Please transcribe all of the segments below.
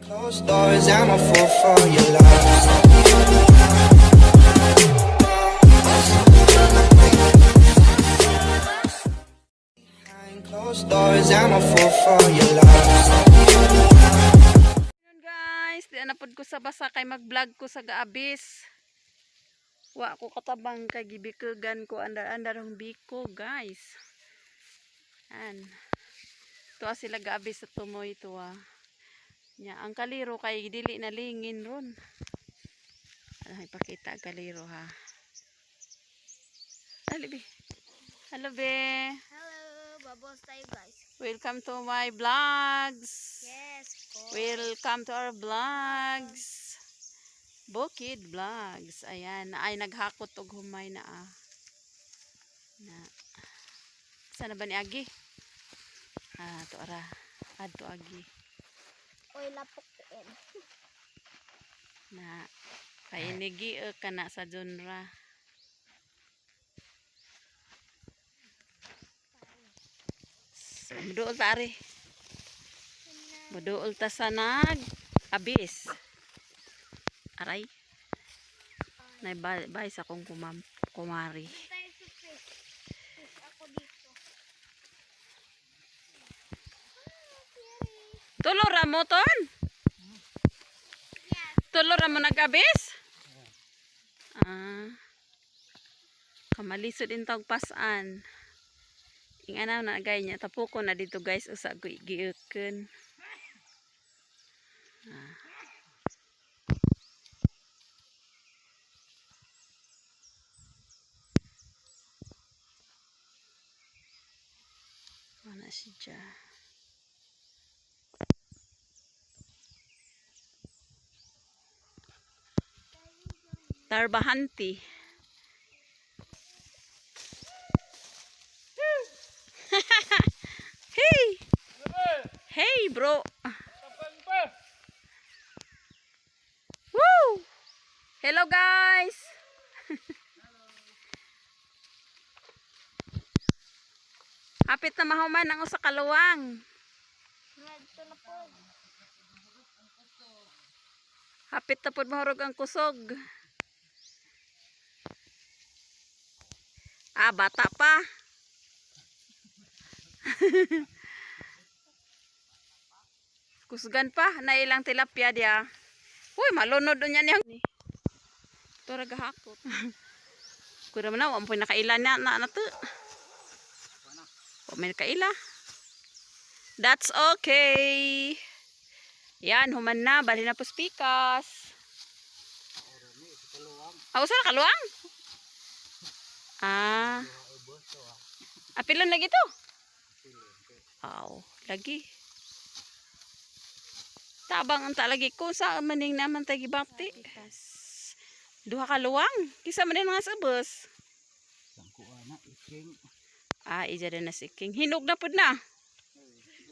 Closed doors, I'm a fool for your love. Behind closed doors, I'm a fool for your love. Yun guys, di na pod ko sa basa kay mag-vlog ko sa gaabis. Wa ko katabang kay gibikugan ko andar-andar ang biko, guys. An. Tuwa sila gaabis sa tumoy tuwa. Nya ang kaliro kay dili na lingin ron. Ano ipakita ang kaliro ha. Dali be. Hello be. Hello, bubbles tayo, guys. Welcome to my vlogs. Yes, ko. Welcome to our vlogs. Bukid Vlogs. Ayan, ay naghakot og humay na ah. Na. Sana ba ni Agi? Ah, to ara. Adto Agi. Oy, lapok en. Na kay inigi eh, kana sa genre. So, muduol ta ari. Muduol ta sa nag abis. Aray. Nay bay sa akong kumari. Tayo sa fish. Fish ako dito. Tulo ra mo ton. Tulo ra mo nag-abis? Ah. Kamalisod din tawag pasan. Inganaw na gay niya tapuko na dito guys usa giuken. Ah. Wala siya. Tarbahanti. Hey! Hey, bro! Woo! Hello, guys! Hapit na mahuman ang usa ka luwang. Dito na po. Hapit na pod mahurog ang kusog. Ah, bata pa. Kusgan pa, nailang tilapia diya. Uy, malunod unya niya. Ito ra gahakot. Kuya man na, wa mo nakaila na na na to. Wa may nakaila. That's okay. Yan, human na. Bali na po spikas. Ah, usa na kaluwang? Ah. Apilon lagi to? Aw, lagi. Tabang ang lagi ko sa maning naman tayo gibapti. Duha ka luwang. Kisa man nga sa bus. Ah, ija din na si King. Hinog na pud na.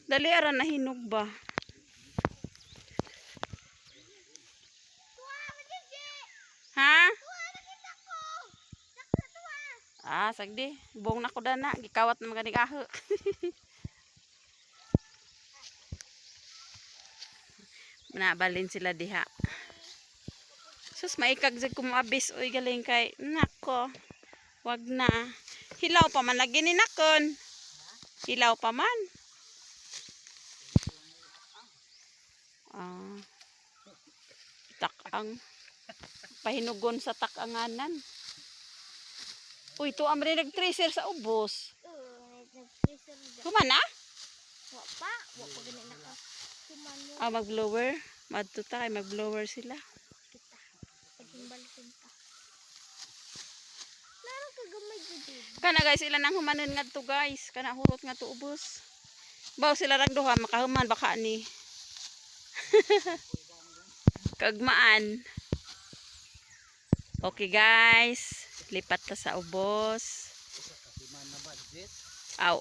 Dali ara na hinog ba? Ha? Ah, sagdi. Buong na ko dana. Gikawat na mga aho. Nabalin sila diha. Sus, maikag jud ko moabis. Uy, galing kay. Nako. Wag na. Hilaw pa man lagi ni nakon. Hilaw pa man. Ah. Takang. Pahinugon sa takanganan. Uy, to amre nag-tracer sa ubos. Nag-freezer dyan. Human na? Wa pa. Wa pa ganun naka. Human mo Ah, mag-blower. Madto ta kay mag-blower sila. kita. Paghimbalisin ta. Laro ka gamay gud. Kana guys, ila nang humanon ngadto guys. Kana hurot nga to ubos. Baw sila rang duha makahuman baka ni. Kagmaan. Okay guys, lipat ta sa ubos. Aw,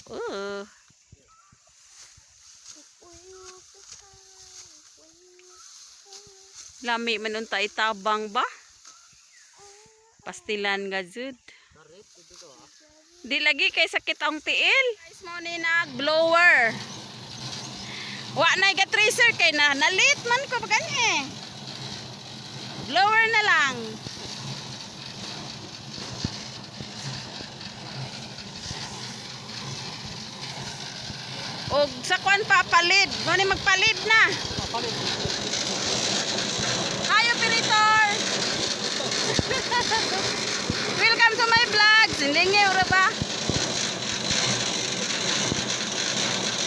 Lami man unta itabang ba? Pastilan ga jud. Di lagi kay sakit ang tiil. Guys, mo ni nag blower. Wa na ga tracer kay na nalit man ko gani eh. Blower na lang. Og sa kwan pa palid. Mo ni magpalid na. Papalit. Hi, operator! Welcome to my vlog! Sindingi, ura ba?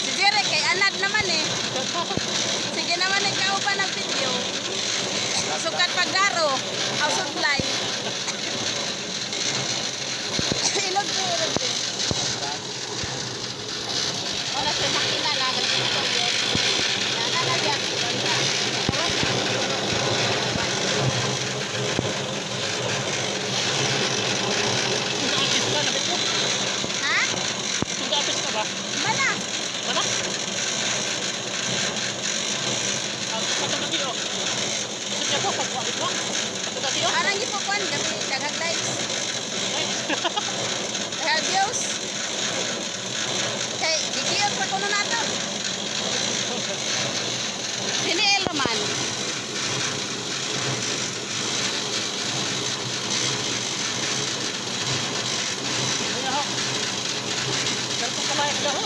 Si Jerry, kay anad naman eh. Sige naman, ikaw pa ng video. Sukat pagdaro, house supply. Ilog ko, ilog ko. Wala siya makina na, ganito yun. Na, na, na, Tungga-apis ka, nabit mo. Ha? Tungga-apis ka ba? Bala! Wala? Ang patungati oh. Sige ko, pag-abit mo. Patungati oh. Arang ipukuan, gabi, daghang likes. Ay. Daghang views. Kay, gigiyot pa kuno nato. Diniel naman. Ano ho? Pero kung kumain ka ho.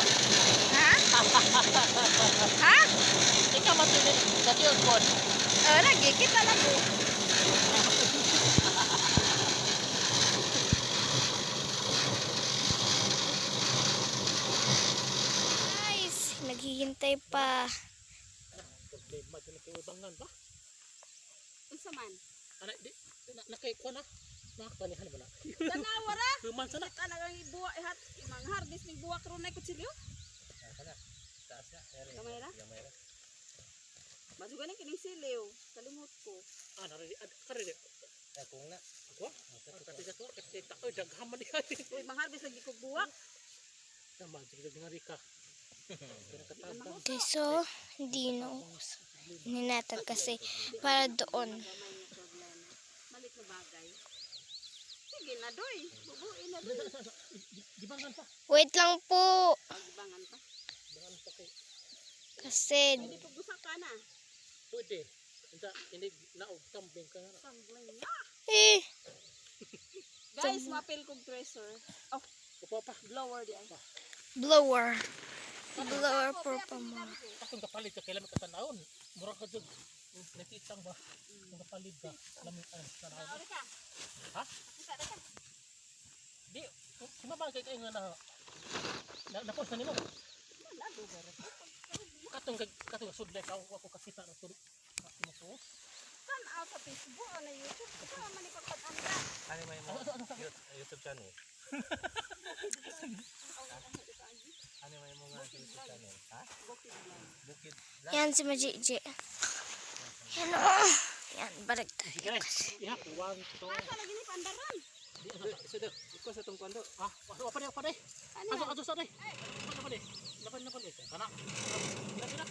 Ha? Ha? Ikaw matuloy. Dati yung kon. Eh, lagi, kita lang ko. Guys, naghihintay pa. Problema dyan kay ubangan ba? Unsa man? Ana, di, na, nakikuha na. Nakakanihan ba na? Tanawa ra. Human sana. Talagang ibuwa ihat, mang harvest ni buwak ron na kutsilyo. Gamay ra? Masugan ni kining siliw. Kalimot ko. Ah, nariri, ad, kariri. Akong na. Ako? Katiga ko, kasi taoy, daghan man niya. Uy, mang harvest lagi kog buwak. Naman, sige, nga ka. Pinakatabang. Okay, so, hindi na ninatag kasi para doon. Gamay nga problema. Malik na bagay. Sige na doy. Bubuin na doy. Gibangan pa. Wait lang po. Pagibangan pa. Gibangan pa kay. Kasi, Hindi po gusa ka na. Pwede. Hindi, hindi, naog, tambing ka nga. Tumbling na. eh, Guys, mapil kog treasure. Oh, Upo pa. blower di ay. blower. Blower for pa mo. Akong kapalit ka, kailan katanawon. Mura ka dyan. Nakitang ba? Kung kapalit ka, lamig ang tanawon. Naori ka. Ha? Kita na ka. Di, sumabagay kayo nga na, na napos na nimo. Wala lugar. Katong katong sudlay ka ako kakita na tuloy. Mo po. Tan out sa Facebook o na YouTube. Ikaw man ipagpag-anda. Ano may mo Ano ano ano YouTube channel? Ano may mo nga YouTube channel? Ha? Bukid Vlog. Yan si Majiji. Yan oh. Yan, balik tayo. Sige guys. Iha, 1 2. Asa lagi ni pandaran. So, do, ikaw sa tong kwando. Ah, aso pa pa dai. Ano? Aso aso sa dai. Aso pa dai. Laban na pa dai. Kana. Kana kana.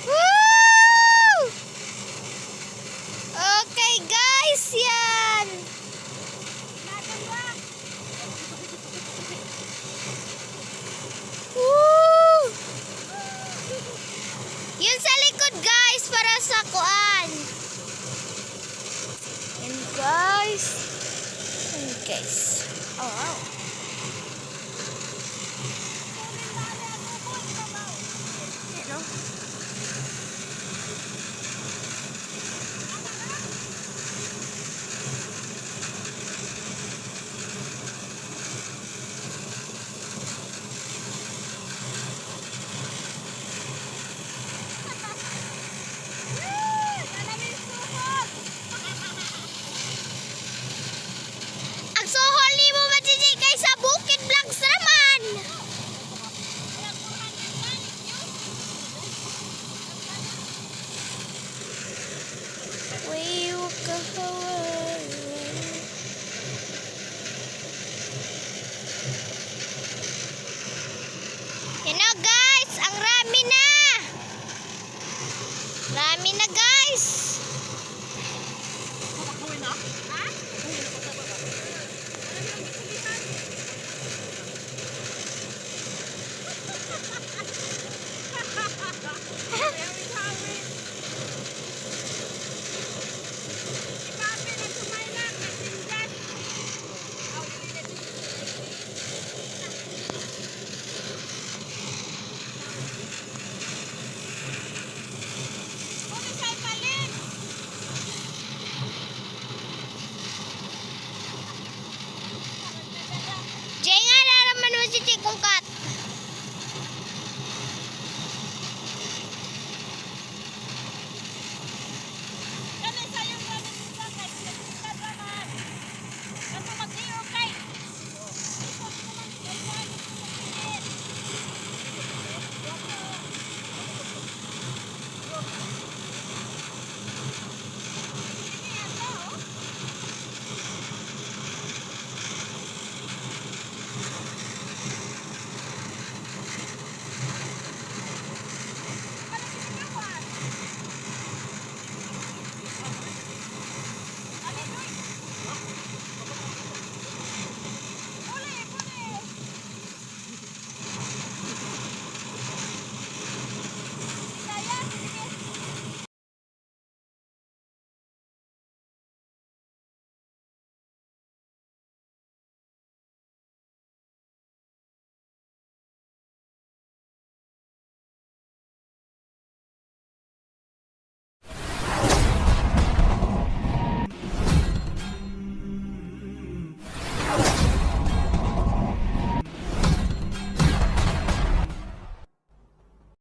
Woo! Okay guys, yan. Woo! Yun sa likod guys, para sa kuan. Yan guys. Yan guys. Oh wow. Yan oh. Ang suhol ni mo majiji kay sa Bukid Vlogs naman. We walk away. Yan na guys, ang rami na. Rami na guys.